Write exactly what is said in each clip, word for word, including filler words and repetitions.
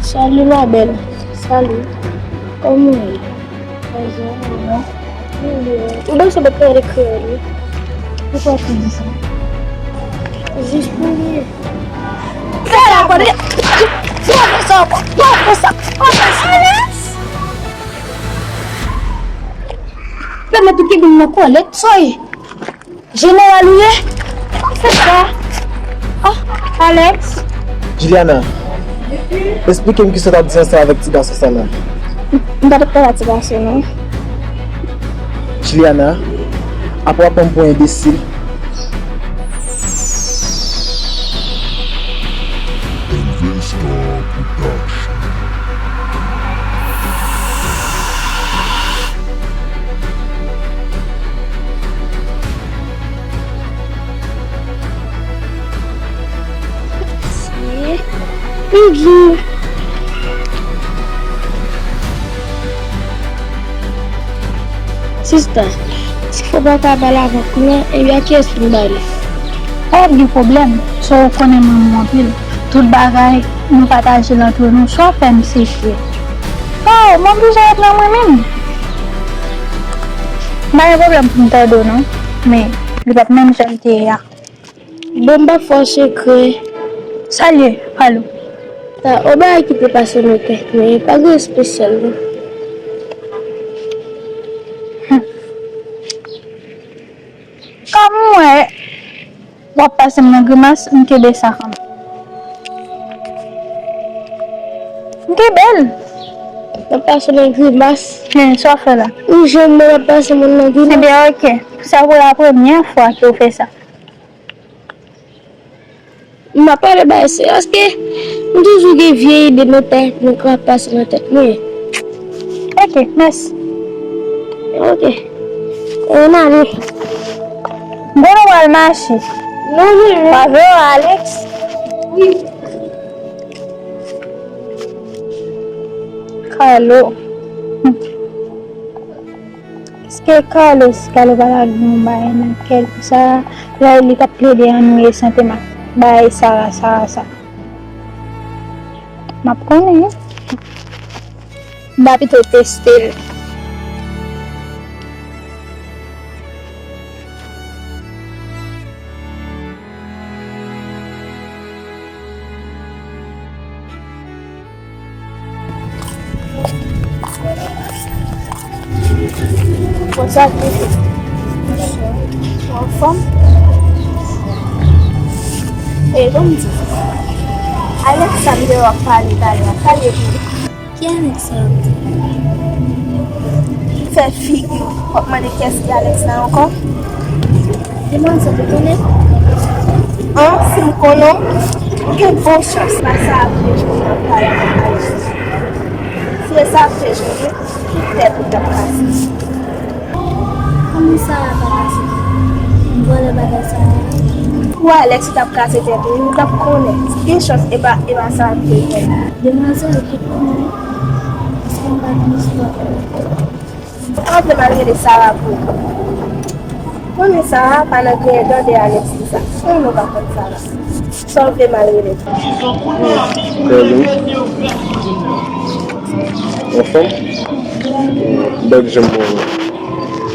Salut ma belle. Salut. Kòman w ye? Mwen byen, ou menm? Ou panse m ap pale kreyòl wi. Poukò w ap di sa? Jis pou rire. Fè la, kote? Fè sa, fè sa, fè sa. Alex! Mèt mete moun nan kòlèt, soy. Jeneral ou ye? Fè sa. Oh, Alex. Juliana, esplike m kisa w t ap di ansanm avèk ti gason sa la. M pa t ap pale a ti gason non. Juliana, apa w ap pran m pou yon enbesil? Elvin Star Production. Mesye, li di. Sista, si fò pa ka pale avèk ou la, ebyen a kiyès pou m pale? Pa gen pwoblèm, swa ou konnen m renmen w anpil. Tout bagay nou pataje l antre nou, swa w fè m sekrè. Oh, m oblije ret nan mwen menm. M pa gen pwoblèm pou m tande w non, men li p ap menm jan l te ye a. Bon, m p ap fè w sekrè. Salye, Falo. Ta, yon bagay ki te pase nan tèt mwen, pa gen espesyal non. Kòm m wè w ap pase m nan grimas, m kenbe sa kanmenm. M kenbe l. W ap pase nan grimas. Men, sa w fè la? Ou jwenn mwen ap pase moun nan grimas? Ebyen, oke. Sa pou la premyè fwa ke w fè sa. M ap pale bagay serye, paske m toujou gen vye ide nan tèt mwen k ap pase nan tèt mwen. Oke, mèsi. Oke. Ann ale. M konnen w pral mache. Non, non, non. Pa vre, Alex? Wi. Kalo. Èske Carlos, Carlo pa t ap gen yon bagay nan kè l pou Sara? Lè li t ap plede annuiye sante m ak bagay Sara, Sara sa. M ap konnen wi. M ta pito teste l. Bonswa, Fifi. Ou anfòm? E, ban m di w. Alex sa m te wè w ap pale talè a, sa l ye pou ou? Ki Alex sa w ap di? Fè figi w ap mande kiyès ki Alex la ankò? Demwazèl, ou konnen? An, si m konnen w, ou gen bon chans. Pa sa ap te jwenn nan pale ak Alex. Si e sa ap te jwenn, tout tèt ou t ap kase. Kòman sa a pa kase? M vòlè bagay sa a. Pou Alex ou t ap kase tèt ou, ou t ap konnen. Gen chans e pa, e pa sa ap te jwenn. Demwazèl, ou konnen, paske m pa gen istwa. Sa w vle m al rele Sara pou ou? Konnen Sara pa nan griyen dan de Alex li sa. Ou menm ou pa konn Sara. Sa w vle m al rele? Kèlin. Anfòm? M pa t janm wè w.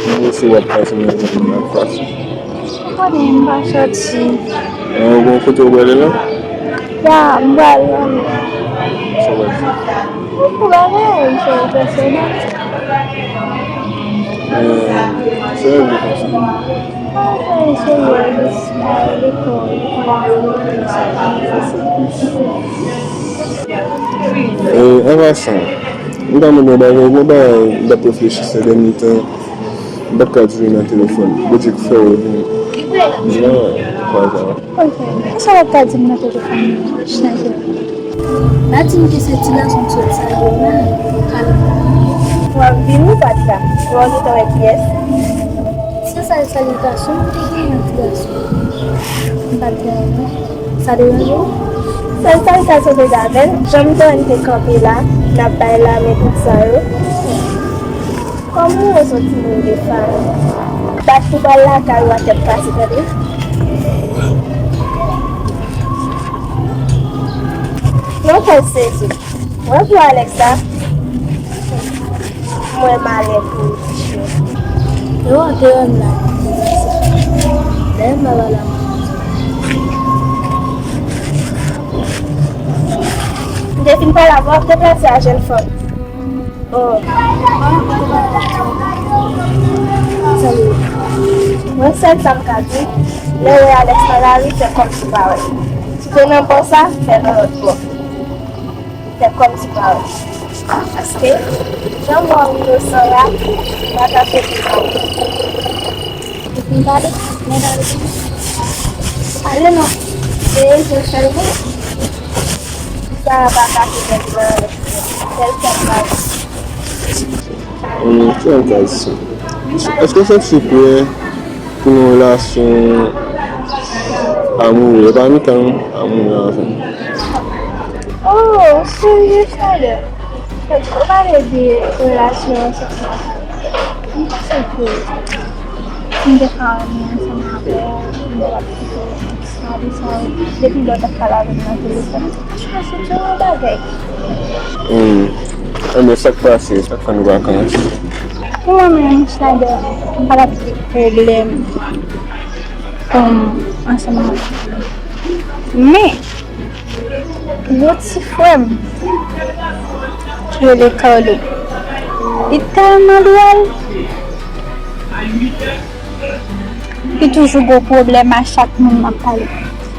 M panse w ap pase nan yon moun nan fason. Ou konnen m pa sòti. An, ou gon kote ou prale la? Ya, m prale la. Sa w prale fè? Yon ti bagay, yon ti bagay pèsonèl. An, sa w vle konsa? Mwen prale sou wòl, lekòl, sa se plis. E, an pasan, m ta mande yon bagay, yon bagay m t ap reflechi sèten tan. M pa t ka di li nan telefòn. Bondye k fè w vini. Jan, pa sa. Ok. Kisa w ap ka di m nan telefòn nan? Chanje. Pa di m ke se ti gason k sot sa yo nan kay. W ap vini ou pa t la? W ap gentan wè kiyès? Se sèl salitasyon m te genyen ak ti gason. M pa t la non. Sa deranje w? Sèl salitasyon te avè l. Jan m te wè n te kanpe la, n ap bay lamen tout sa yo. Kòm ou wè se yon timoun de fanmi, bat pou pral lakay ou a tèt kase, tande? Yon sèl sezi. Bonjou, Alexa. Mwen malè pou ou, ti cheri. Yo, antre ann la. Dayè, m pa pale a moun. M te fin pale avè w, deplase a, jèn fanm. Oh. Salut. Mwen, sèl sa m ka di, lè w wè Alex nan lari, fè kòmsi w pa wè l. Si w te nan bò sa, fè nan lòt bò. Fè kòmsi w pa wè l. Paske, jan m wè w inosan la, m pa ka fè plis. Epi m pale, mwen pale. Pale non. Se je sèlman. Sa pa ka fè tèt mwen anlè. Sèl tèt mwen. Hum, ki yon kaz sa? Èske w santi w prè pou yon relasyon amoure? E pa mitan amoure avè m. Oh, serye, Schneider? Ou pale de relasyon seksèl. M panse ke m te ka renmen ansanm avè w, m te ka kite w sa, de sa, depi lè w t ap pale avè m nan telefòn, m te chwazi di w yon bagay. Hmm. Enben, sa k pase? Sa k fè nou pa ka ansanm? Pou mwen menm, Schneider, m pa t ap regle m pou m ansanm avè w. Men, Yon ti frè m ki rele Carlo. Li tèlman dwòl. Li toujou gen pwoblèm a chak moun m ap pale.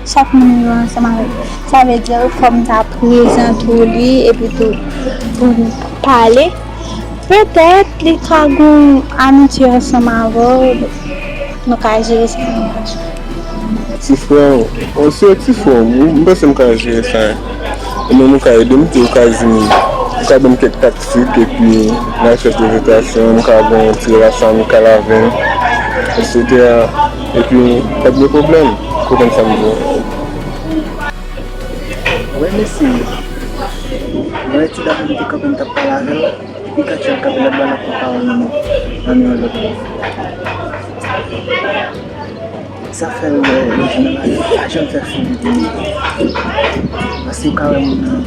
Chak moun m yo ansanm avè l. Sa vle di, fò m ta prezante w li, epi tou, pou n pale. Petèt, li ka gen amitye ansanm avè w, nou ka jere sa. Ti frè w, o, se ti frè w, m, m panse m ka jere sa. Ou menm ou ka ede m, tou ou ka di m, ou ka ban m kèk taktik, epi n a fè prezentasyon, m ka gen yon ti relasyon amikal avè l, etsetera. Epi, pa t gen pwoblèm, ou konprann sa m di w. Wè, mesye, wè, ti dam nan te kanpe, m t ap pale avè l. Epi Katia kanpe lòt bò l ap pran pawòl nan men, nan men yon lòt moun. Sa fè l wè, li vin nan lari, li pa janm fè foli pou li. Paske ou ka wè moun nan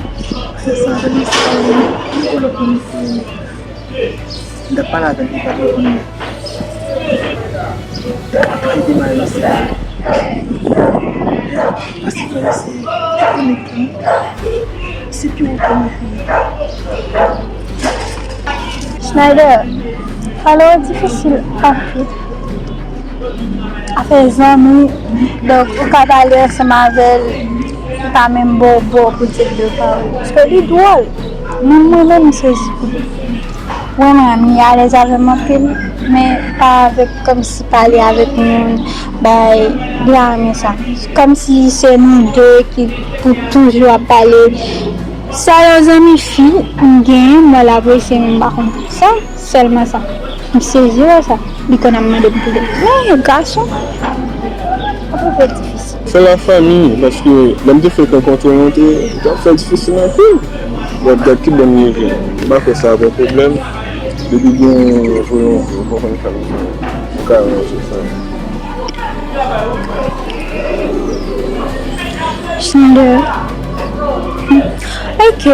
fè sa avè l, men se pa wè li, li gon lòt moun pou li. M t ap pale avè l, li pa t reponn mwen. Anpil demay nan se paske fè se teknik li, se pi wo ke mwen. Schneider, ale w difisil anpil. Afè zanmi, donk, ou ka pale ansanm avè l, li pa menm ba w bò pou di l de pawòl. Paske li dwòl. Menm mwen menm, m sezi pou li. Vrèman, li alèz avè m anpil, men pa avèk kòmsi pale avèk moun, bay, li pa renmen sa. Kòmsi se nou de ki pou toujou ap pale. Sèl yon zanmi fi m genyen, mwen l apresye, men m pa konn pou sa, sèlman sa. M sezi wè sa. Li konn ap mande m pou li. Men, gason, ap yon pè difisil. Se lafanmi, paske lè m te fèk rankontre nou, te, te ap fè difisil anpil. Bon, gad ki bò m rive. M pa kwè sa ap yon pwoblèm. Depi gen volonte, ou konprann sa m di w. Ou ka ranje sa. Chandè. Ok,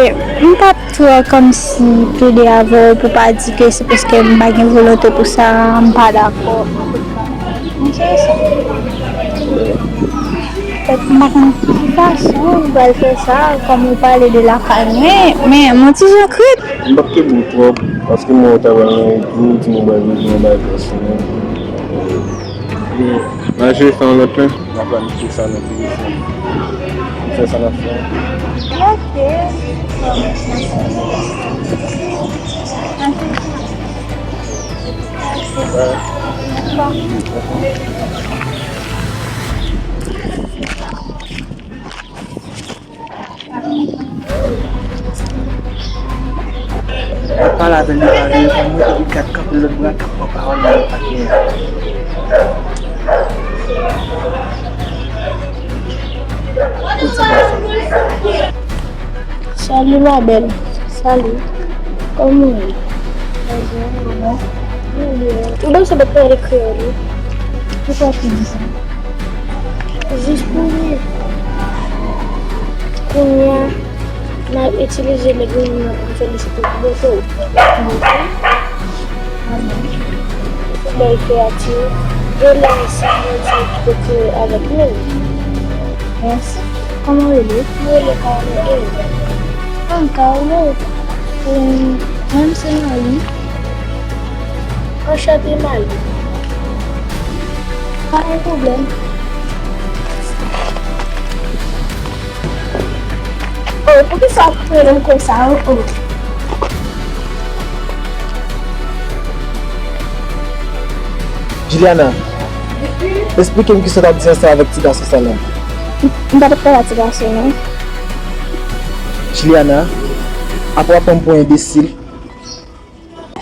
m p ap twò kòmsi plede avè w pou pa di ke se paske m pa gen volonte pou sa, m pa dakò. M se sa. Fèt m pa konn ki fason m pral fè sa, kòm ou pale de lakay mwen, men m yon ti jan krent. M p ap kenbe w twòp, paske m wè w ta pral nan retou, di nou pral retou nan bagay pèsonèl. N a jere sa yon lòt lè, n a planifye sa nan telefòn. Nou fè sa n ap fè. Ok. Bye. Ap pale avè l, li pa reponn mwen, epi gad kanpe lòt bò a k ap pran pawòl nan lòt patnè a. Kot sa pase? Salut ma belle. Salut. Kòman w ye? Mwen byen, e ou menm? Mwen byen. Ou panse m ap pale kreyòl, wi. Poukisa w di sa? Jis pou ri. Kounye a, N ap itilize legliz nou nan pou n felisite pou bote w. Pou bote w? Pou bèl kreyati w. Gen lè se mwen ki pote avèk nou. Mèsi. Kòman w rele? Mwen rele Carlo. Ah, Carlo. Mwen se Marie. Anchante, Marie. Pa gen pwoblèm. Oh, poukisa w ap rele m konsa, oh, oh? Juliana, esplike m kisa w t ap di ansanm avèk ti gason sa la. M, m pa t ap pale a ti gason, non. Juliana, apa w ap pran m pou yon enbesil?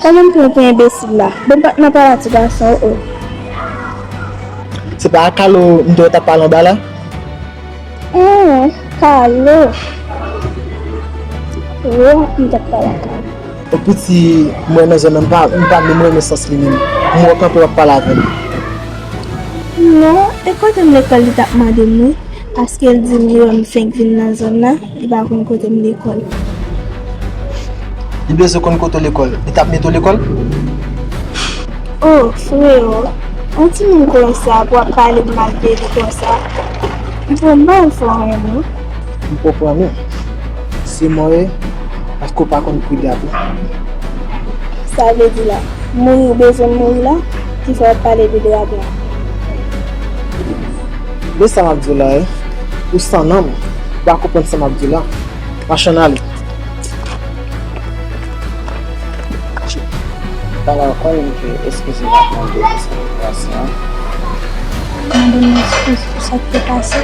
Kòman m pran w pou enbesil la? Bon, m pa t nan pale a ti gason, oh, oh. Se pa a Carlo m te wè t ap pale anba la? An, Carlo. Wi, m t ap pale a Carlo. Yon piti m wè nan zòn nan, m pa, m pa menm renmen sans li menm. M wè w kanpe w ap pale avè l. Non, e kote m lekòl li t ap mande m wi. Paske l di m li wè m fenk vin nan zòn nan, li pa konn kote m lekòl. Li bezwen konn kote w lekòl. Li t ap mete w lekòl? Oh, freyo, yon timoun konsa pou w ap pale m mal de li konsa. M pa anfòm non. M konprann ou. Se mò ye, paske w pa konn pri drapo. Sa vle di la, mouri w bezwen mouri la, ki fè w ap pale de drapo a? Men sa m ap di w la, wi. Ou san nanm, ou pa konprann sa m ap di w la. Machann ale. Talè w konnen ke eskiz m t ap mande pou sa k te pase a. Mande m eskiz pou sa k te pase?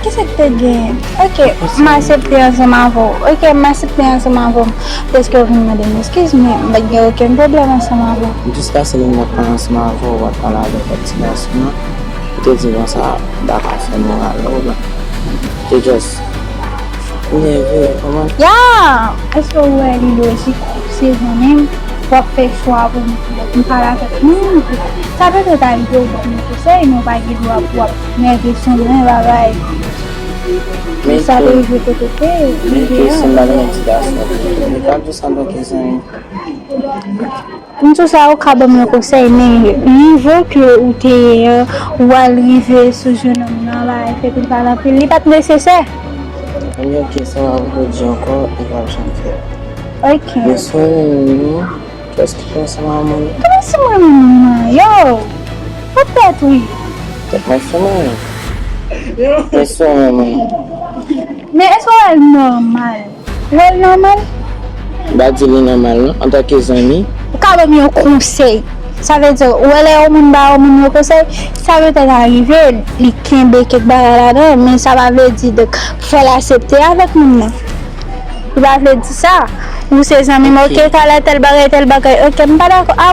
Kisa k te gen? Ok, m aksepte ansanm avè w. Ok, m aksepte ansanm avè w. Dèske w vin mande m eskiz, men m pa t gen okenn pwoblèm ansanm avè w. Jis pase lè m t ap pale ansanm avè w, w ap pale avèk lòt ti gason an. Ou te di konsa, m pa ka fè moral ou byen. Te just nève, ou konprann? Ya! Èske w wè li lojik? Se zanmi m, w ap fè chwa pou m, pou m pale avèk moun. Sa petèt arive w ban m yon konsèy, men w pa gen dwa pou w ap nève sou mwen, bagay. Men sa te rive kote w te ye. Men ke si m pa t renmen ti gason, m t ap di w sa antanke zanmi. M di w sa, ou ka ban m yon konsèy, men nivo ke ou te ye an, ou al rive sou jennonm nan la, epi l pale anpil, li pa t nesesè. Anben, ok, sa m ap di ankò, li p ap janm fèt. Ok. Men si w renmen moun nan, kiyès ki fè ansanm ak moun nan? Kòman si m renmen moun nan? Yo! Poutèt wi. Tèt mwen fè mal. Men si w renmen moun nan? Men èske w wè l nòmal? Ou wè l nòmal? M pa di li nòmal non, antanke zanmi. Ou ka ban m yon konsèy. Sa vle di, ou wè lè yon moun ba yon moun yon konsèy, sa petèt arive, li kenbe kèk bagay ladan, men sa pa vle di, donk, fò l aksepte avèk moun nan. Li pa vle di sa. Ou se zanmi m, ok, talè tèl bagay, tèl bagay, ok, m pa dakò. A,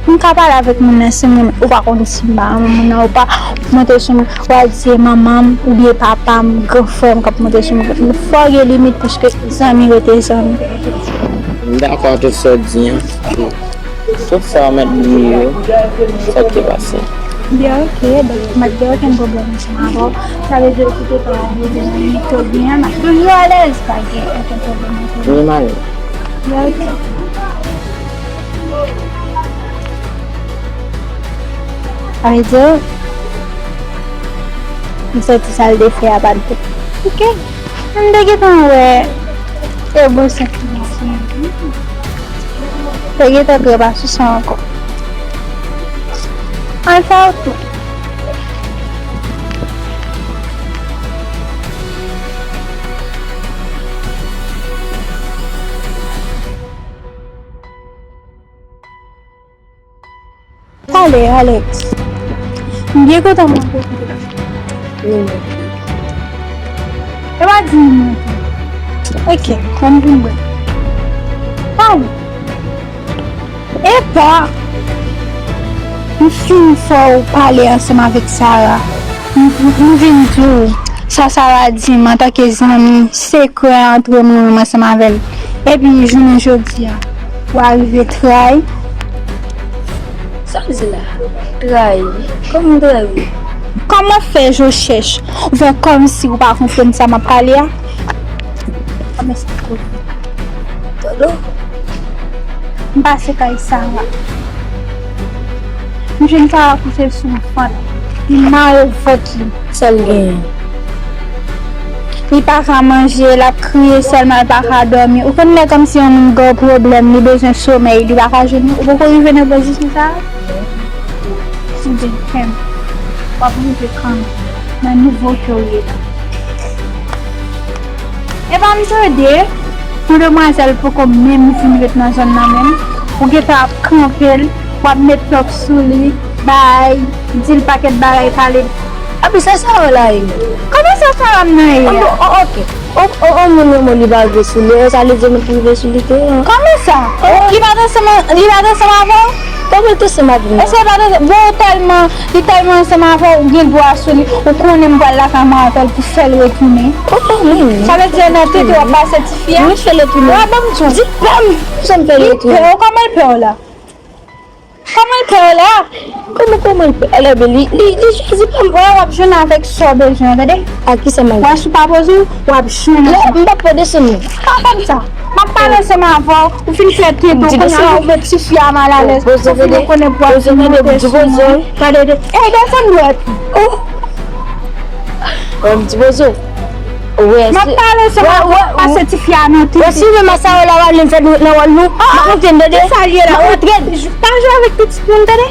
m ka pale avèk moun nan, si moun, ou pa konn si m pa renmen moun nan, ou pa monte sou mwen, w a di se manman m, oubyen papa m, gran frè m k ap monte sou mwen. Fò gen limit, piske zanmi rete zanmi. M dakò ak tout sa w di an. Tout sa w mèt bliye yo, sa k te pase. Byen, ok, donk, m ap gen okenn pwoblèm ansanm avè w. Sa vle di, okipe pa w, m ap toujou alèz, pa gen okenn pwoblèm ansanm avè w. Wi, m alèz. Byen, ok. Sa vle di, m santi sa l te fè a pa t bon. Ok. M te gentan wè e bon santiman sou mwen. Te gentan trè pa sou sa ankò. Ann fè w tou. Pale, Alex. M byen kontan mwen kontre w. E pa di m non. Ok, ban m vin bwè. Pale. Epa! M fin fè w pale ansanm avèk Sara. M, m, m vin di w sa Sara di m antanke zanmi sekrè antre mwen menm ansanm avè l. Epi jounen jodi a, w arive trayi. Sa w di la? Trayi? Kòman m trayi w? Kòman fè je w chèch? Ou fè kòmsi ou pa konprann sa m ap pale a? Mèsi pou kouvri. Tande? M pase kay Sara. M jwenn Sara kouche sou vant. Li mare vant li. Sa l genyen? Li pa ka manje, l ap kriye sèlman, li pa ka dòmi. Ou konn lè kòmsi yon moun gen yon pwoblèm, li bezwen somèy, li pa ka jwenn li. Ou poko rive nan pozisyon sa a? Sou de kè m. W ap rive kanmenm nan nivo ke w ye la. Epa m tande, yon demwazèl poko menm fin ret nan zòn nan menm. Ou gentan ap kanpe l, w ap met tòk sou li, bay, di l pakèt bagay, pale. Epi sa Sara la ye? Kòman sa Sara m nan ye? An bon, o- oke. O- o- On moun renmen w li pa rive sou li, sa vle di nou pou rive sou li tou, an? Kòman sa? Li pa t ansanm, li pa t ansanm avè w? Kòman l te ansanm avè m? Èske li pa t ansanm? Bon, ou tèlman, li tèlman ansanm avè w, ou gen dwa sou li, ou konnen m pral lakay mwen avè l pou fè l retounen. Sa vle di nan tete w ap pase tifi a? Mwen fè l retounen. Wa ban m di w. Di pa m, sa m fè l retounen. Li pè w, kòman l pè w la? Kòman l pè w la? Kòman, kòman l pè? Alè, men li, li, li chwazi pa m. Wè, w ap jwenn avèk sa w bezwen, tande? A kisa m al? Wè, si w pa poze w, w ap jwenn. Lè, m p ap pran desann non. Pa fè m sa. M ap pale ansanm avè w, ou fin fè tete w, kounye a ou met tifi a mal alèz. Poze w, tande. Poze w, tande, m di poze w. Tande, tande. Ey, desann dwèt. Oh. Wè, m di poze w. Wè, m ap pale ansanm avè w, pase tifi a nan tete. Wè, si w vle m a sa w la, w ale m fè nou nan wòl nou. M ap monte, tande. Kisa l ye la? M ap monte. Pa jwe avèk pitit moun, tande.